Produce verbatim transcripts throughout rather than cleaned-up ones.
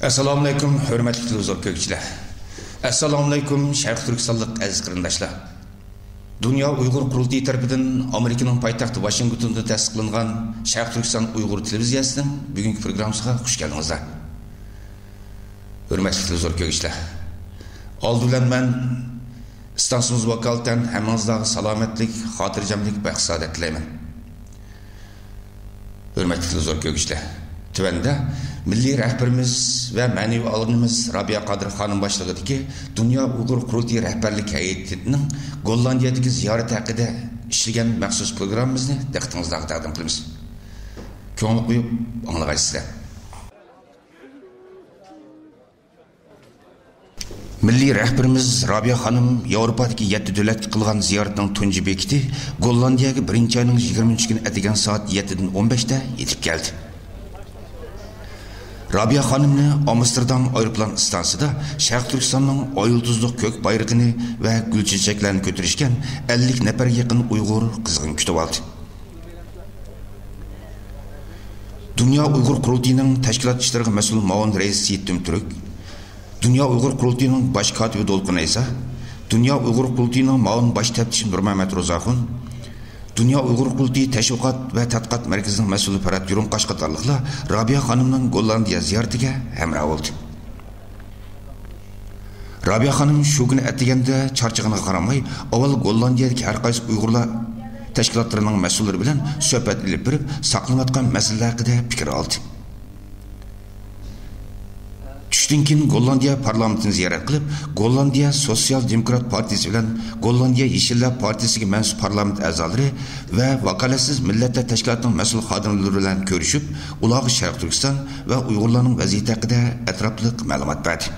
ئەسسالامۇئەلەيكۇم، ھۆرمەتلىك تېلېۋىزور كۆرگۈچىلەر! ئەسسالامۇئەلەيكۇم، شەرقىي تۈركىستانلىق ئەزىز قېرىنداشلار! دۇنيا ئۇيغۇر قۇرۇلتىيى تەرىپىدىن ئامېرىكىنىڭ پايتەختى ۋاشىنگتوندا تەسىس قىلىنغان شەرقىي تۈركىستان ئۇيغۇر تېلېۋىزىيەسىنىڭ بۈگۈنكى پروگراممىسىغا خۇش كەلدىڭىزلەر. ھۆرمەتلىك تېلېۋىزور كۆرگۈچىلەر! ئالدى بىلەن مەن ئىستانسىمىز ۋاكالىتەن ھەممىڭىزلارغا سالامەتلىك، خاتىرجەملىك، بەخت-سائادەت تىلەيمەن. ھۆرمەتلىك تېلېۋىزور كۆرگۈچىلەر! تۆۋەندە مىللىي رەھبىرىمىز ۋە مەنىۋى ئالىمىمىز رابىيە قادىر خانىم باشچىلىقىدىكى دۇنيا ئۇيغۇر قۇرۇلتىيى رەھبەرلىك ھەيئىتىنىڭ گوللاندىيەدىكى زىيارىتى ھەققىدە ئىشلىگەن مەخسۇس پروگراممىمىزنى دىققىتىڭىزلارغا تەقدىم قىلىمىز. كۆڭۈل قويۇپ ئاڭلىغايسىزلەر. مىللىي رەھبىرىمىز رابىيە خانىم ياۋروپادىكى يەتتە دۆلەتكە قىلغان زىيارىتىنىڭ تۇنجى بېكىتى گوللاندىيەگە بىرىنچى ئاينىڭ يىگىرمە ئۈچىنچى كۈنى ئەتىگەن سائەت يەتتىدىن ئون بەشتە يېتىپ كەلدى. رابىيە خانىمنى ئامستېردام ئايروپىلان ئىستانسىسىدا شەرقىي تۈركىستاننىڭ ئاي يۇلتۇزلۇق كۆك بايرىقىنى ۋە گۈل چېچەكلەرنى كۆتۈرۈشكەن ئەللىك نەپەرگە يېقىن ئۇيغۇر قىزغىن كۈتۈۋالدى. دۇنيا ئۇيغۇر قۇرۇلتىيىنىڭ تەشكىلات ئىشلىرىغا مەسئۇل مۇئاۋىن رەئىس سېيىت تۈمتۈرك، دۇنيا ئۇيغۇر قۇرۇلتىيىنىڭ باش كاتىپى دولقۇن ئەيسا، دۇنيا ئۇيغۇر قۇرۇلتىيىنىڭ مۇئاۋىن باش تەپتىچى نۇرمەمەت روزاخۇن، دۇنيا ئۇيغۇر قۇرۇلتىيى تەشۋىقات ۋە تەتقىقات مەركىزىنىڭ مەسئۇلى پەرھات يۇرۇڭقاش قاتارلىقلار رابىيە خانىمنىڭ گوللاندىيە زىيارىتىگە ھەمراھ بولدى. رابىيە خانىم شۇ كۈنى ئەتىگەندە چارچىغىنىغا قارىماي، ئاۋۋال گوللاندىيەدىكى ھەر قايسى ئۇيغۇرلار تەشكىلاتلىرىنىڭ مەسئۇللىرى بىلەن سۆھبەت ئېلىپ بېرىپ، ساقلىنىۋاتقان مەسىلىلەر ھەققىدە پىكىر ئالدى. چۈشتىن كېيىن گوللاندىيە پارلامېنتىنى زىيارەت قىلىپ، گوللاندىيە سوتسىيال دېموكرات پارتىيىسى بىلەن گوللاندىيە يېشىللار پارتىيىسىگە مەنسۇپ پارلامېنت ئەزالىرى ۋە ۋاكالەتسىز مىللەتلەر تەشكىلاتىنىڭ مەسئۇل خادىملىرى بىلەن كۆرۈشۈپ، ئۇلارغا شەرقىي تۈركىستان ۋە ئۇيغۇرلارنىڭ ۋەزىيىتى ھەققىدە ئەتراپلىق مەلۇمات بەردى.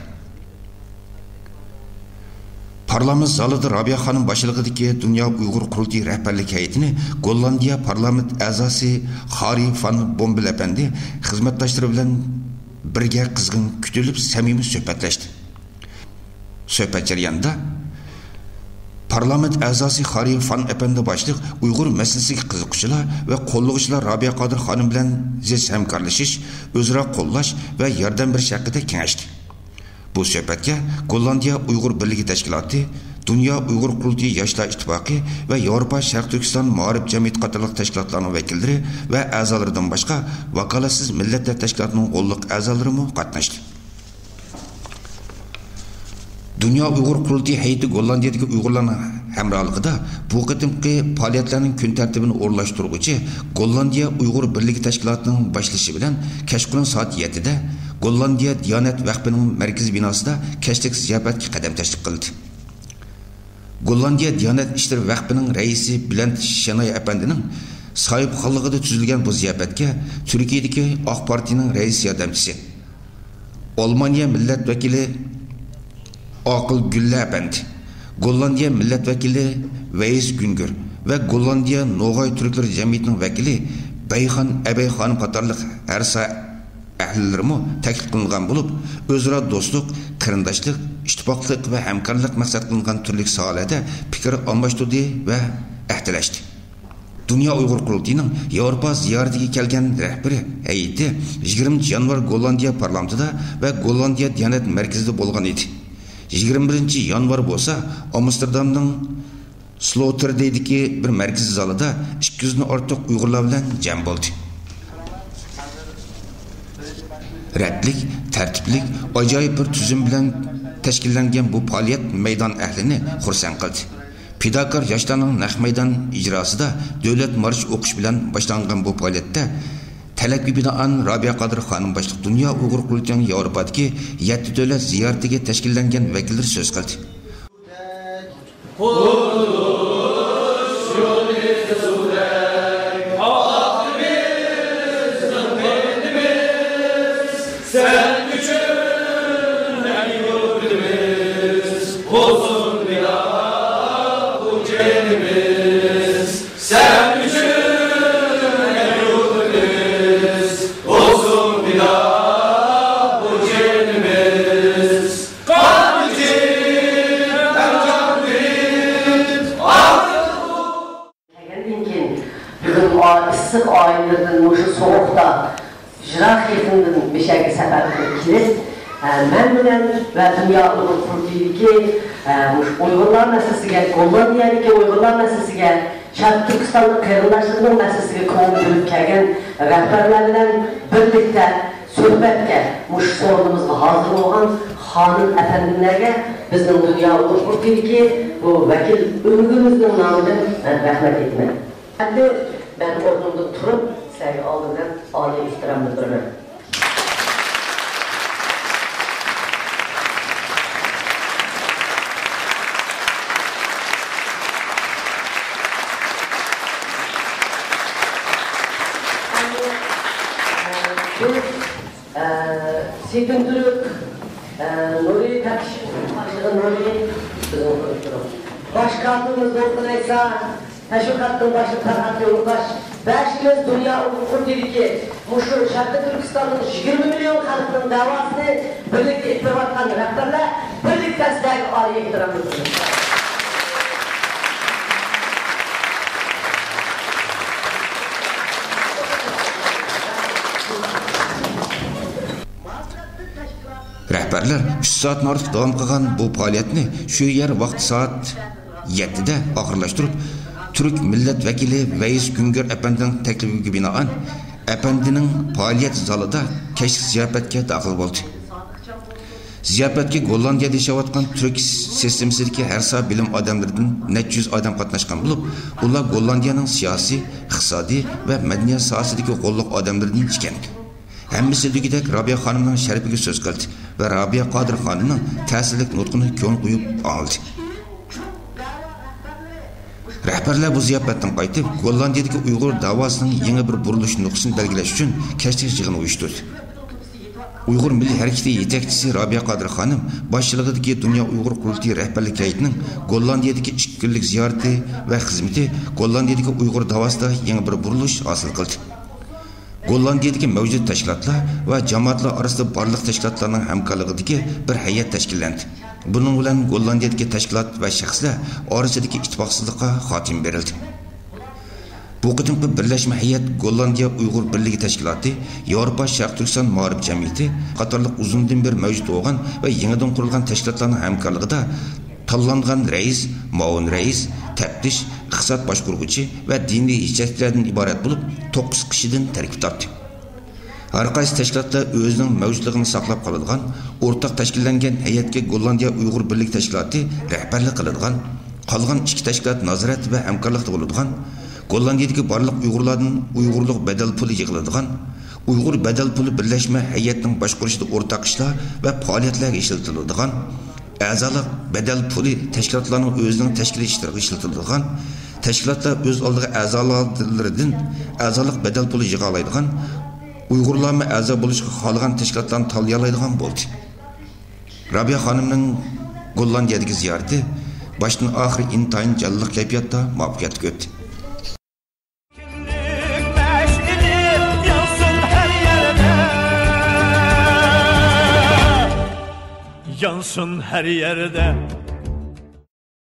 پارلامېنت زالىدا رابىيە خانىم باشچىلىقىدىكى دۇنيا ئۇيغۇر قۇرۇلتىيى رەھبەرلىك ھەيئىتىنى گوللاندىيە پارلامېنت ئەزاسى خارى فان بومبېل ئەپەندى خىزمەتداشلىرى بىلەن بىرگە قىزغىن كۈتۈلۈپ، سەمىمىي سۆھبەتلەشتى. سۆھبەت جەريانىدا پارلامېنت ئەزاسى خارى فان ئەپەندى باشلىق ئۇيغۇر مەسىلىسىگە قىزىققۇچىلار ۋە قوللىغۇچىلار رابىيە قادىر خانىم بىلەن زىچ ھەمكارلىشىش، ئۆزئارا قوللاش ۋە ياردەم بېرىش ھەققىدە كېڭەشتى. بۇ سۆھبەتكە گوللاندىيە ئۇيغۇر بىرلىكى تەشكىلاتى، دۇنيا ئۇيغۇر قۇرۇلتىيى ياشلار ئىتتىپاقى ۋە ياۋروپا شەرقىي تۈركىستان مائارىپ جەمئىيىتى قاتارلىق تەشكىلاتلارنىڭ ۋەكىللىرى ۋە ئەزالىرىدىن باشقا، ۋاكالەتسىز مىللەتلەر تەشكىلاتىنىڭ غوللۇق ئەزالىرىمۇ قاتناشتى. دۇنيا ئۇيغۇر قۇرۇلتىيى ھەيئىتى گوللاندىيەدىكى ئۇيغۇرلارنىڭ ھەمراھلىقىدا بۇ قېتىمقى پائالىيەتلەرنىڭ كۈن تەرتىپىنى ئورۇنلاشتۇرغۇچى گوللاندىيە ئۇيغۇر بىرلىكى تەشكىلاتىنىڭ باشلىشى بىلەن كەچقۇرۇن سائەت يەتتىدە گوللاندىيە دىيانەت ۋەقپىنىڭ مەركىزىي بىناسىدا كەچلىك زىياپەتكە قەدەم تەشرىپ قىلدى. گوللاندىيە دىيانەت ئىشلىرى ۋەقپىنىڭ رەئىسى بىلەنت شېناي ئەپەندىنىڭ ساھىبخانلىقىدا تۈزۈلگەن بۇ زىياپەتكە تۈركىيەدىكى ئاق پارتىيىنىڭ رەئىس ياردەمچىسى، ئالمانىيە مىللەت ۋەكىلى ئاقىل گۈللە ئەپەندى، گوللاندىيە مىللەت ۋەكىلى ۋەيس گۈنگۈر ۋە گوللاندىيە نوغاي تۈركلىرى جەمئىيىتىنىڭ ۋەكىلى بەيخان ئەبەي خانىم قاتارلىق ھەر ساھە ئەھلىلىرىمۇ تەكلىپ قىلىنغان بولۇپ، ئۆزئارا دوستلۇق، قېرىنداشلىق، ئىتتىپاقلىق ۋە ھەمكارلىق مەقسەت قىلىنغان تۈرلۈك ساھەلەردە پىكىر ئالماشتۇردى ۋە ئەھدىلەشتى. دۇنيا ئۇيغۇر قۇرۇلتىيىنىڭ ياۋروپا زىيارىتىگە كەلگەن رەھبىرىي ھەيئىتى يىگىرمىنچى يانۋار گوللاندىيە پارلامېنتىدا ۋە گوللاندىيە دىيانەت مەركىزىدە بولغان ئىدى. يىگىرمە بىرىنچى يانۋار بولسا ئامستېردامنىڭ سلوتېردېيدىكى بىر مەركىزىي زالىدا ئىككى يۈزدىن ئارتۇق ئۇيغۇرلار بىلەن جەم بولدى. رەتلىك، تەرتىپلىك، ئاجايىپ بىر تۈزۈم بىلەن تەشكىللەنگەن بۇ پائالىيەت مەيدان ئەھلىنى خۇرسەن قىلدى. پىداكار ياشلارنىڭ نەق مەيدان ئىجراسىدا دۆلەت مارشى ئوقۇش بىلەن باشلانغان بۇ پائالىيەتتە تەلەپكە بىنائەن رابىيە قادىر خانىم باشلىق دۇنيا ئۇيغۇر قۇرۇلتىيىنىڭ ياۋروپادىكى يەتتە دۆلەت زىيارىتىگە تەشكىللەنگەن ۋەكىللىرى سۆز قىلدى. قۇتۇلۇش يولى سۇدەك ئاقتى بىزنىڭ مېھنىمىز، سەن ئۈچۈن ئەي يۇرتىمىز، بولسۇن پىدا بۇ جېنىمىز. سەن ئۈچۈن ئەي يۇرتىمىز، بولسۇن پىدا بۇ جېنىمىز. قان ئىچىپ ھەم جان بېرىپ ئاقىل. كەلگەندىن كېيىن، بۈگۈن ئا-، ئىسسىق ئائىلىلىرىدىن مۇشۇ سوغۇقتا، ژىر يىراق يېقىندىن مىشەگە سەپەر قىلىپ كېلىپ، ئە، مەن بىلەن ۋە دۇنيا ئۇيغۇر قۇرۇلتىيىدىكى، ئە، مۇشۇ ئۇيغۇرلار مەسىلىسىگە، گوللاندىيەدىكى ئۇيغۇرلار مەسىلىسىگە، شەرقىي تۈركىستانلىق قېرىنداشلىرىنىڭ مەسىلىسىگە كۆڭۈل بۆلۈپ كەلگەن رەھبەرلەر بىلەن بىرلىكتە سۆھبەتكە، مۇشۇ سورۇنىمىزغا ھازىر بولغان خانىم ئەپەندىملەرگە بىزنىڭ دۇنيا ئۇيغۇر قۇرۇلتىيىدىكى بۇ ۋەكىل ئۆمىكىمىزنىڭ نامىدىن مەن رەھمەت ئېيتىمەن. ئەمدى مەن ئورنۇمدىن تۇرۇپ، سىلەرگە ئالدى بىلەن ئالىي ئېھتىرام بىلدۈرىمەن. بىز، ئە، سېيىتىن تۈرك، ئە، نۇرى تەكشى، باشلىقى نۇرى، بىزنىڭ باش كاتىپىمىز دولقۇن ئەيسا، تەشۋىقاتنىڭ باشلىقى پەرھات يولداش، بەشىمىز دۇنيا ئۇيغۇر قۇرۇلتىيىدىكى مۇشۇ شەرقىي تۈركىستاننىڭ يىگىرمە مىليون خەلقىنىڭ دەۋاسىنى بىرلىكتە ئېلىپ بېرىۋاتقان رەھبەرلەر، بىرلىكتە سىلەرگە ئالىي ئېھتىرام بىلدۈرىمىز. رەھبەرلەر ئۈچ سائەتتىن ئارتۇق داۋام قىلغان بۇ پائالىيەتنى شۇ يەر ۋاقتى سائەت يەتتىدە ئاخىرلاشتۇرۇپ، تۈرك مىللەت ۋەكىلى ۋەيس گۈڭگۈر ئەپەندىنىڭ تەكلىپىگە بىنائەن، ئەپەندىنىڭ پائالىيەت زالىدا كەچلىك زىياپەتكە داخىل بولدى. زىياپەتكە گوللاندىيەدە ياشاۋاتقان تۈرك سىستېمىسىدىكى ھەر ساھە بىلىم ئادەملىرىدىن نەچچە يۈز ئادەم قاتناشقان بولۇپ، ئۇلار گوللاندىيەنىڭ سىياسىي، ئىقتىسادىي ۋە مەدەنىيەت ساھەسىدىكى غوللۇق ئادەملىرىدىن ئىكەن. ھەممىسى دېگۈدەك رابىيە خانىمنىڭ شەرىپىگە سۆز قىلدى ۋە رابىيە قادىر خانىمنىڭ تەسىرلىك نۇتقىنى كۆڭۈل قويۇپ ئاڭلىدى. رەھبەرلەر بۇ زىياپەتتىن قايتىپ، گوللاندىيەدىكى ئۇيغۇر داۋاسىنىڭ يېڭى بىر بۇرۇلۇش نۇقتىسىنى بەلگىلەش ئۈچۈن كەچلىك يىغىن ئۇيۇشتۇردى. ئۇيغۇر مىللىي ھەرىكىتى يېتەكچىسى رابىيە قادىر خانىم باشچىلىقىدىكى دۇنيا ئۇيغۇر قۇرۇلتىيى رەھبەرلىك ھەيئىتىنىڭ گوللاندىيەدىكى ئىككى كۈنلۈك زىيارىتى ۋە خىزمىتى گوللاندىيەدىكى ئۇيغۇر داۋاسىدا يېڭى بىر بۇرۇلۇش ھاسىل قىلدى. گوللاندىيەدىكى مەۋجۇت تەشكىلاتلار ۋە جامائەتلەر ئارىسىدا بارلىق تەشكىلاتلارنىڭ ھەمكارلىقىدىكى بىر ھەيئەت تەشكىللەندى. بۇنىڭ بىلەن گوللاندىيەدىكى تەشكىلات ۋە شەخسلەر ئارىسىدىكى ئىتتىپاقسىزلىققا خاتىمە بېرىلدى. بۇ قېتىمقى بىرلەشمە ھەيئەت گوللاندىيە ئۇيغۇر بىرلىكى تەشكىلاتى، ياۋروپا شەرقىي تۈركىستان مائارىپ جەمئىيىتى قاتارلىق ئۇزۇندىن بېرى مەۋجۇت بولغان ۋە يېڭىدىن قۇرۇلغان تەشكىلاتلارنىڭ ھەمكارلىقىدا تاللانغان رەئىس، مۇئاۋىن رەئىس، تەپتىش، ئىقتىساد باشقۇرغۇچى ۋە دىنىي يېتەكچىلەردىن ئىبارەت بولۇپ، توققۇز كىشىدىن تەركىب تاپتى. ھەر قايسى تەشكىلاتلار ئۆزىنىڭ مەۋجۇتلۇقىنى ساقلاپ قالىدىغان، ئورتاق تەشكىللەنگەن ھەيئەتكە گوللاندىيە ئۇيغۇر بىرلىكى تەشكىلاتى رەھبەرلىك قىلىدىغان، قالغان ئىككى تەشكىلات نازارەت ۋە ھەمكارلىقتا بولىدىغان، گوللاندىيەدىكى بارلىق ئۇيغۇرلاردىن ئۇيغۇرلۇق بەدەل پۇلى يىغىلىدىغان، ئۇيغۇر بەدەل پۇلى بىرلەشمە ھەيئەتنىڭ باشقۇرۇشىدا ئورتاق ئىشلار ۋە پائالىيەتلەرگە ئىشلىتىلىدىغان، ئەزالىق بەدەل پۇلى تەشكىلاتلارنىڭ ئۆزىنىڭ تەشكىلىي ئىشلىرىغا ئىشلىتىلىدىغان، تەشكىلاتلار ئۆز ئالدىغا ئەزالىرىدىن ئەزالىق بەدەل پۇلى يىغالايدىغان، ئۇيغۇرلارمۇ ئەزا بولۇشقا خالىغان تەشكىلاتلارنى تاللىيالايدىغان بولدى. رابىيە خانىمنىڭ گوللاندىيەدىكى زىيارىتى باشتىن ئاخىر ئىنتايىن جانلىق كەيپىياتتا مۇۋەپپەقىيەتلىك ئۆتتى. كىملىك مەشئىلى يانسۇن ھەر يەردە، يانسۇن ھەر يەردە.